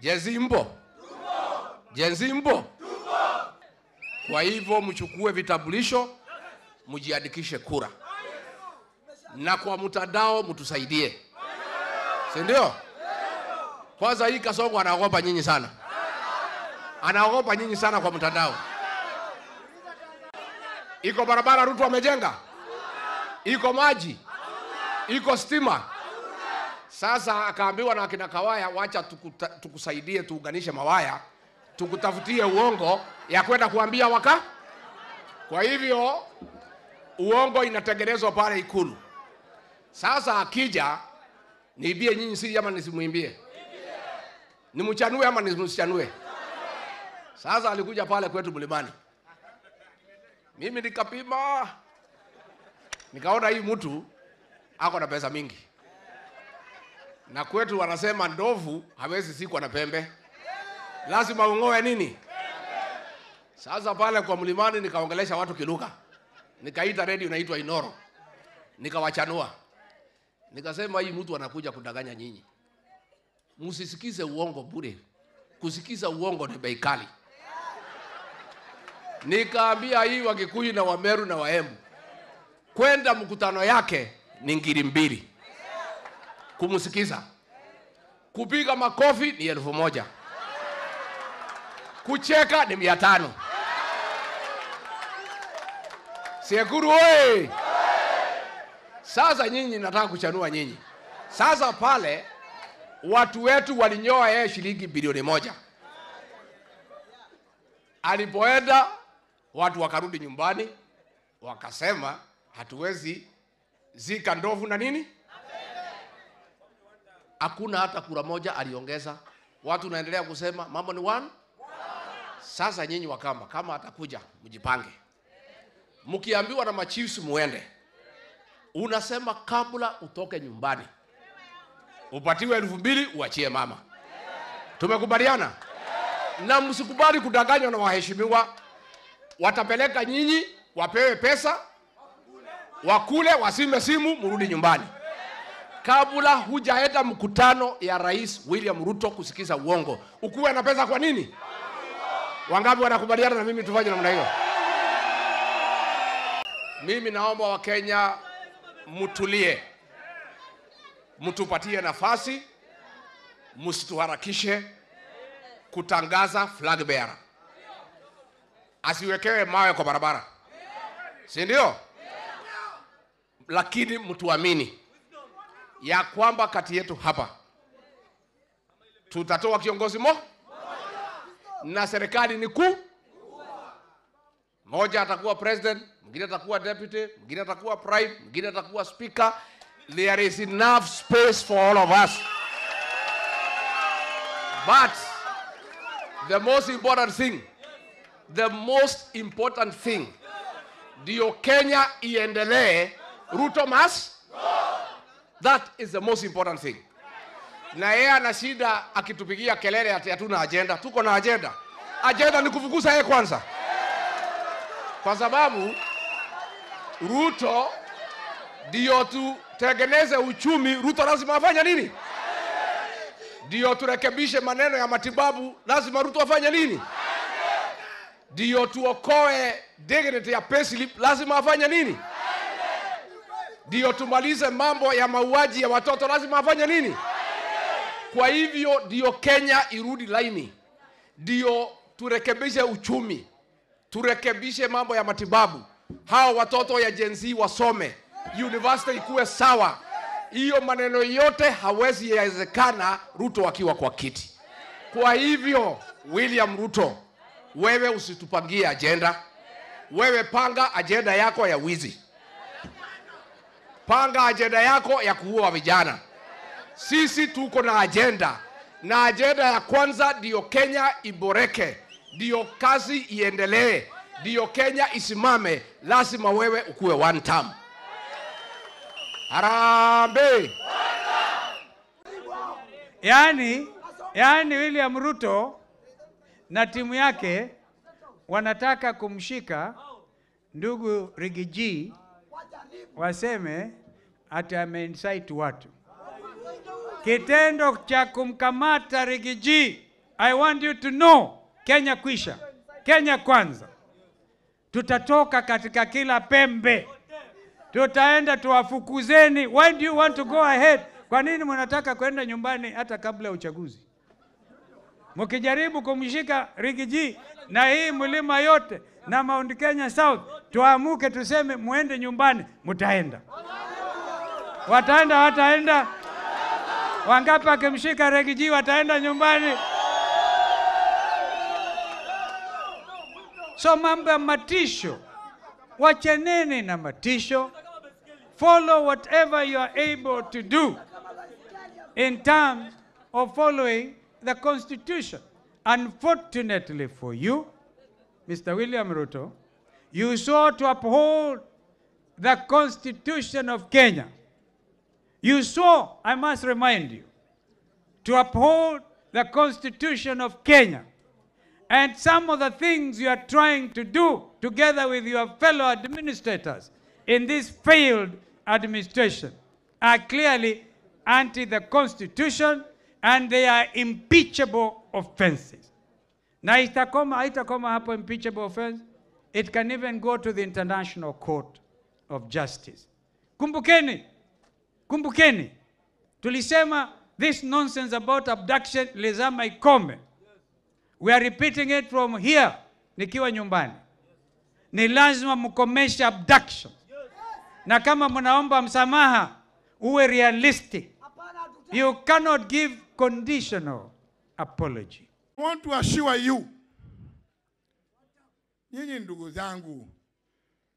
Gen Z mpo? Gen Z mpo? Kwa hivyo mchukue vitambulisho, mjiandikishe kura. Na kwa mtandao mtusaidie. Si ndio? Kwanza hii Kasongo anaogopa nyinyi sana. Anaogopa nyinyi sana kwa mtandao. Iko barabara Ruto amejenga? Iko maji? Iko stima? Sasa akaambiwa na akina Kawaya, wacha tukusaidie tuunganishe mawaya, tukutafutie uongo ya kwenda kuambia waka. Kwa hivyo uongo inatengenezwa pale Ikulu. Sasa akija, niibie nyinyi siri ama nisimuimbie? Nimchanue ama nisimchanue? Sasa alikuja pale kwetu Mlimani. Mimi nikapima, nikaona hii mtu ako na pesa mingi. Na kwetu wanasema ndovu hawezi sikwa na pembe. Lazima ungoe nini? Sasa pale kwa Mlimani nikaongelesha watu kiluka. Nikaita radio inaitwa Inoro. Nikawachanua. Nikasema hii mtu anakuja kudanganya nyinyi. Msisikize uongo bure. Kusikiza uongo ni bei kali. Nikaambia hii Wakikuyu na Wameru na Waembu, kwenda mkutano yake ni ngiri 2. Kumsikiza. Kupiga makofi ni 1000. Kucheka ni 500. Sekuru oye! Sasa nyinyi nataka kuchanua nyinyi. Sasa pale watu wetu walinyoa yeye shilingi bilioni 1. Alipoenda watu wakarudi nyumbani wakasema hatuwezi zika ndovu na nini? Hakuna hata kura moja aliongeza. Watu naendelea kusema mambo ni one. Sasa nyinyi Wakamba, kama atakuja mjipange. Mkiambiwa na machiefs muende. Unasema kabla utoke nyumbani upatiwe 2000 uachie mama. Tumekubaliana? Na msikubali kudanganywa na waheshimiwa. Watapeleka nyinyi, wapewe pesa, wakule, wasime simu, murudi nyumbani. Kabla hujaenda mkutano ya Rais William Ruto kusikiza uongo, ukuwe na pesa kwa nini? Wangapi wanakubaliana na mimi tufanye namna hiyo? Mimi naomba Wakenya mtulie. Mtupatie nafasi, msituharakishe kutangaza flag bearer. Asiwekewe mawe kwa barabara. Si ndio? Lakini mtuamini ya kwamba kati yetu hapa tutatoa kiongozi mmoja na serikali ni kuu. Mmoja atakuwa president, mwingine atakuwa deputy, mwingine atakuwa prime, mwingine atakuwa speaker. There is enough space for all of us. But the most important thing, the most important thing, ndio Kenya iendelee, Ruto must. That is the most important thing. Na yeye ana shida akitupigia kelele ati hatuna agenda. Tuko na agenda. Agenda ni kufukuza yeye kwanza. Kwa sababu Ruto ndio tutengeneze uchumi, Ruto lazima afanye nini? Ndio turekebishe maneno ya matibabu, lazima Ruto afanye nini? Ndio tuokoe dignity ya payslip, lazima afanye nini? Ndio tumalize mambo ya mauaji ya watoto, lazima afanye nini? Kwa hivyo ndio Kenya irudi laini, ndio turekebishe uchumi, turekebishe mambo ya matibabu, hao watoto ya Gen Z wasome, university ikuwe sawa. Hiyo maneno yote hawezi yawezekana Ruto akiwa kwa kiti. Kwa hivyo William Ruto, wewe usitupangie agenda. Wewe panga agenda yako ya wizi. Panga agenda yako ya kuua vijana. Sisi tuko na agenda. Na agenda ya kwanza ndio Kenya iboreke, ndio kazi iendelee, ndio Kenya isimame. Lazima wewe ukuwe one term. Harambee. Yaani William Ruto na timu yake wanataka kumshika ndugu Riggy G, waseme ati ameincite watu. Kitendo cha kumkamata Riggy G I want you to know, Kenya kwisha, Kenya kwanza. Tutatoka katika kila pembe, tutaenda tuwafukuzeni. Why do you want to go ahead? Kwa nini mnataka kwenda nyumbani hata kabla ya uchaguzi? Mkijaribu kumshika Riggy G na hii mlima yote na Mount Kenya South, tuamuke tuseme muende nyumbani, mtaenda. Wataenda, wataenda. Wangapi akimshika Riggy G wataenda nyumbani? So mambo ya matisho, wachaneni na matisho. Follow whatever you are able to do in terms of following the Constitution. Unfortunately for you, Mr. William Ruto, you sought to uphold the Constitution of Kenya. You swore, I must remind you, to uphold the Constitution of Kenya. And some of the things you are trying to do together with your fellow administrators in this failed administration are clearly anti the Constitution, and they are impeachable offenses. Na itakoma, haitakoma hapo impeachable offense. It can even go to the International Court of Justice. Kumbukeni, kumbukeni, tulisema this nonsense about abduction lazima ikome. We are repeating it from here, nikiwa nyumbani. Ni lazima mkomeshe abduction. Na kama mnaomba msamaha, uwe realistic. You cannot give conditional apology. I want to assure you, nyinyi ndugu zangu,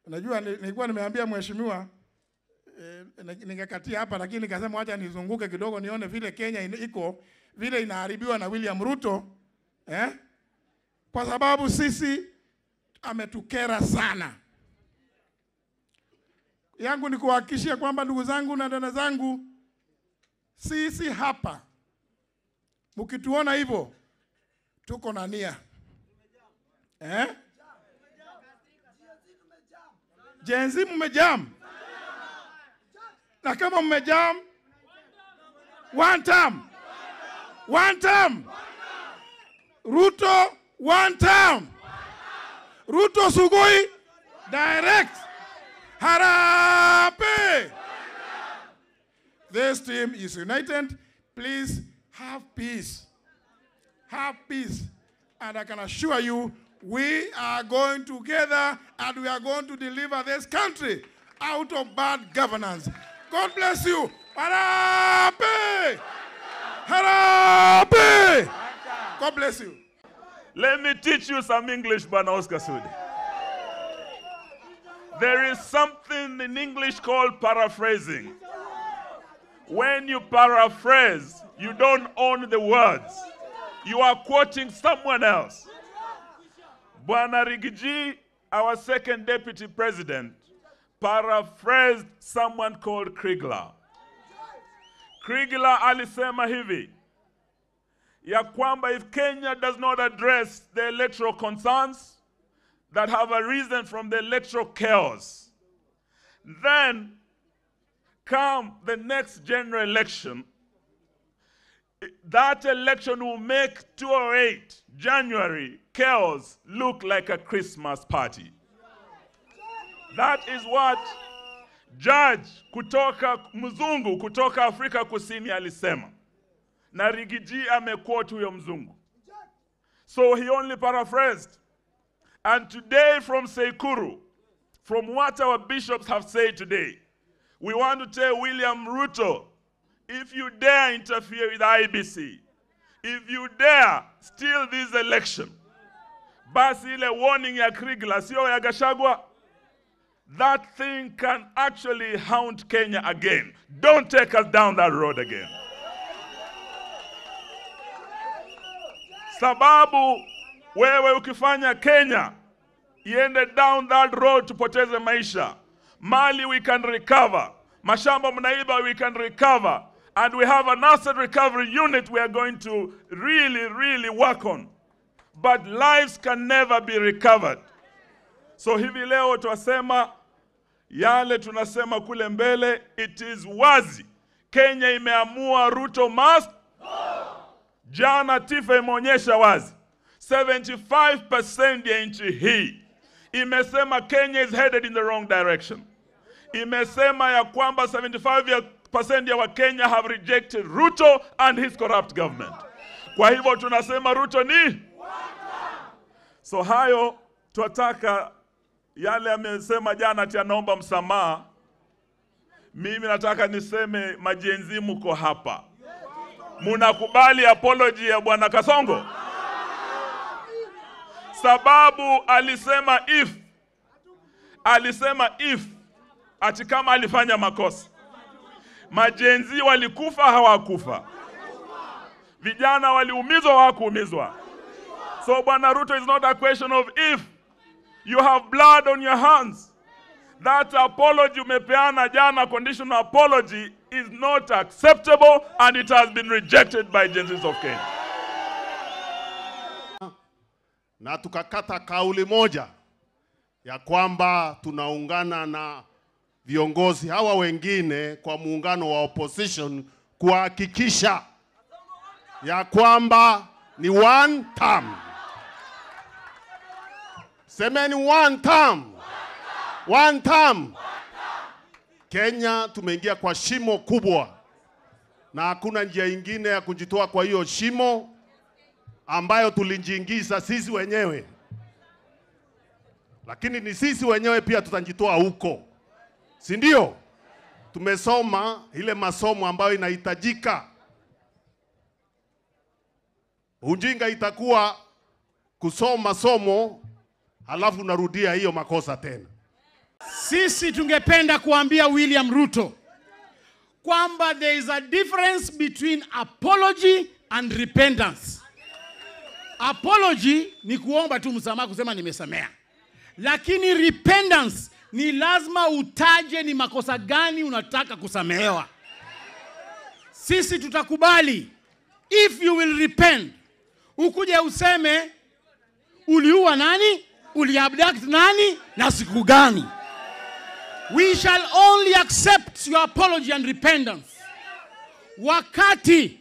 unajua nilikuwa nimeambia mheshimiwa ningekatia hapa, lakini nikasema acha nizunguke kidogo nione vile Kenya iko, vile inaharibiwa na William Ruto, kwa sababu sisi ametukera sana. Yangu ni kuhakikishia kwamba ndugu zangu na dada zangu, sisi hapa mkituona hivyo tuko na nia. Gen Z mmejam. Na kama mmejam, one term. One term. Ruto one term. Ruto Sugoi direct. Harambee. This team is united. Please have peace. Have peace. And I can assure you, we are going together and we are going to deliver this country out of bad governance. God bless you. Harambee! Harambee! God bless you. Let me teach you some English, Bwana Oscar Sudi. There is something in English called paraphrasing. When you paraphrase, you don't own the words. You are quoting someone else. Bwana Riggy G, our second deputy president, paraphrased someone called Kriegler. Kriegler alisema hivi, ya kwamba if Kenya does not address the electoral concerns that have arisen from the electoral chaos, then come the next general election, that election will make 2008 January chaos look like a Christmas party. That is what Judge kutoka mzungu kutoka Afrika Kusini alisema. Na Riggy G amequote huyo mzungu. So he only paraphrased. And today from Tseikuru, from what our bishops have said today, we want to tell William Ruto, if you dare interfere with IEBC, if you dare steal this election, basi ile warning ya Kriegler, sio ya Gachagua, that thing can actually haunt Kenya again. Don't take us down that road again. Sababu wewe ukifanya Kenya iende down that road tupoteze maisha. Mali we can recover. Mashamba mnaiba we can recover. And we have an asset recovery unit we are going to really, really work on. But lives can never be recovered. So hivi leo twasema yale tunasema kule mbele, it is wazi. Kenya imeamua Ruto must go. Jana TIFA imeonyesha wazi 75% ya nchi hii imesema Kenya is headed in the wrong direction. Imesema ya kwamba 75% ya Wakenya have rejected Ruto and his corrupt government. Kwa hivyo tunasema Ruto ni so hayo twataka yale amesema jana ati anaomba msamaha. Mimi nataka niseme majenzi mko hapa, munakubali apology ya Bwana Kasongo? Sababu alisema if, alisema if ati kama alifanya makosa. Majenzi walikufa hawakufa? Vijana waliumizwa hawakuumizwa? So Bwana Ruto, is not a question of if. You have blood on your hands. That apology umepeana jana, conditional apology, is not acceptable and it has been rejected by Gen Zs of Kenya. Na tukakata kauli moja ya kwamba tunaungana na viongozi hawa wengine kwa muungano wa opposition kuhakikisha ya kwamba ni one term. Semeni one term. One term. Kenya tumeingia kwa shimo kubwa na hakuna njia ingine ya kujitoa kwa hiyo shimo ambayo tulijiingiza sisi wenyewe. Lakini ni sisi wenyewe pia tutajitoa huko, si ndio? Tumesoma ile masomo ambayo inahitajika. Ujinga itakuwa kusoma somo halafu unarudia hiyo makosa tena. Sisi tungependa kuambia William Ruto kwamba there is a difference between apology and repentance. Apology ni kuomba tu msamaha, kusema nimesamea. Lakini repentance ni lazima utaje ni makosa gani unataka kusamehewa. Sisi tutakubali if you will repent. Ukuje useme uliua nani, uliabduct nani na siku gani. We shall only accept your apology and repentance wakati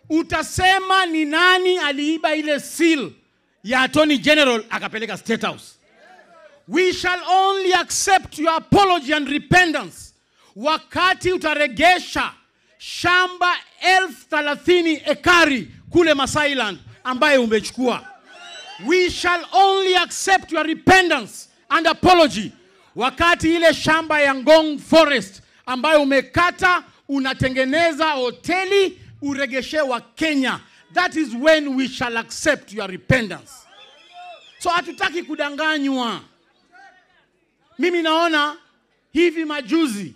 utasema ni nani aliiba ile seal ya Attorney General akapeleka State House. We shall only accept your apology and repentance wakati utaregesha shamba 30,000 ekari kule Masailand ambaye umechukua. We shall only accept your repentance and apology wakati ile shamba ya Ngong Forest ambayo umekata unatengeneza hoteli uregeshe wa Kenya. That is when we shall accept your repentance. So hatutaki kudanganywa. Mimi naona hivi majuzi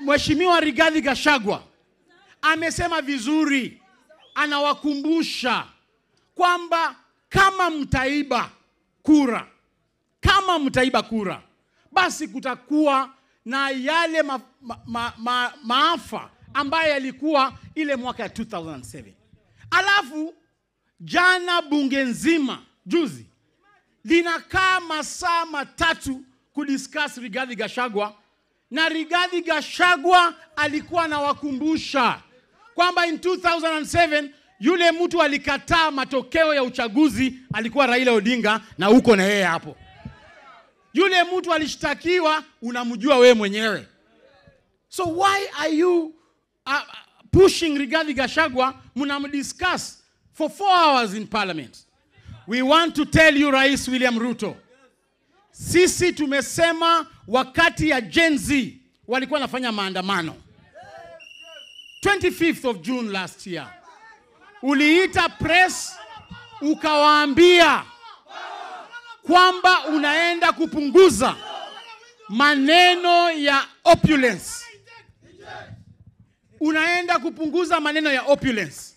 Mheshimiwa Rigathi Gachagua amesema vizuri, anawakumbusha kwamba kama mtaiba kura, kama mtaiba kura, basi kutakuwa na yale maafa ambayo yalikuwa ile mwaka ya 2007. Alafu jana bunge nzima juzi linakaa masaa 3 kudiscuss Rigathi Gachagua, na Rigathi Gachagua alikuwa anawakumbusha kwamba in 2007 yule mtu alikataa matokeo ya uchaguzi alikuwa Raila Odinga, na uko na yeye hapo. Yule mtu alishtakiwa unamjua wewe mwenyewe. So why are you pushing Rigathi Gachagua? Mnamdiscuss for 4 hours in parliament. We want to tell you, Rais William Ruto, sisi tumesema wakati ya Gen Z walikuwa wanafanya maandamano 25th of June last year, uliita press ukawaambia kwamba unaenda kupunguza maneno ya opulence. Unaenda kupunguza maneno ya opulence.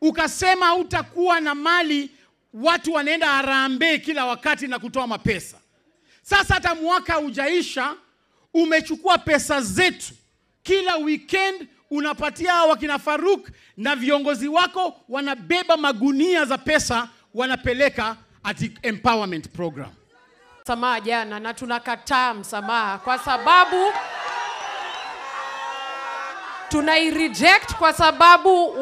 Ukasema utakuwa na mali watu wanaenda harambee kila wakati na kutoa mapesa. Sasa hata mwaka hujaisha umechukua pesa zetu. Kila weekend unapatia wakina Faruk na viongozi wako wanabeba magunia za pesa wanapeleka at empowerment program. Msamaha jana, na tunakataa msamaha kwa sababu Tunai reject kwa sababu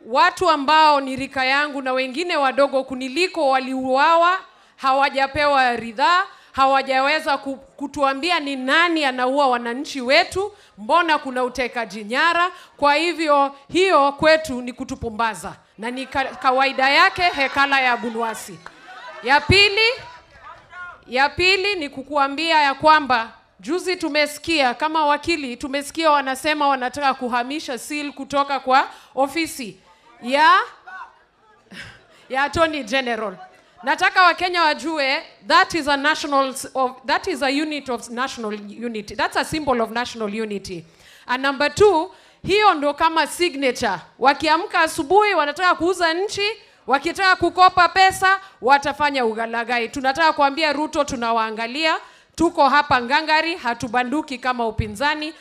watu ambao ni rika yangu na wengine wadogo kuniliko waliuawa, hawajapewa ridhaa, hawajaweza kutuambia ni nani anaua wananchi wetu, mbona kuna utekaji nyara. Kwa hivyo hiyo kwetu ni kutupumbaza na ni kawaida yake hekala ya Abunuwasi. Ya pili ni kukuambia ya kwamba juzi tumesikia kama wakili, tumesikia wanasema wanataka kuhamisha seal kutoka kwa ofisi ya Attorney General. Nataka Wakenya wajue that is a national of, that is a unit of national unity. That's a symbol of national unity. And number two, hiyo ndo kama signature. Wakiamka asubuhi wanataka kuuza nchi, wakitaka kukopa pesa watafanya ulaghai. Tunataka kuambia Ruto tunawaangalia, tuko hapa ngangari, hatubanduki kama upinzani.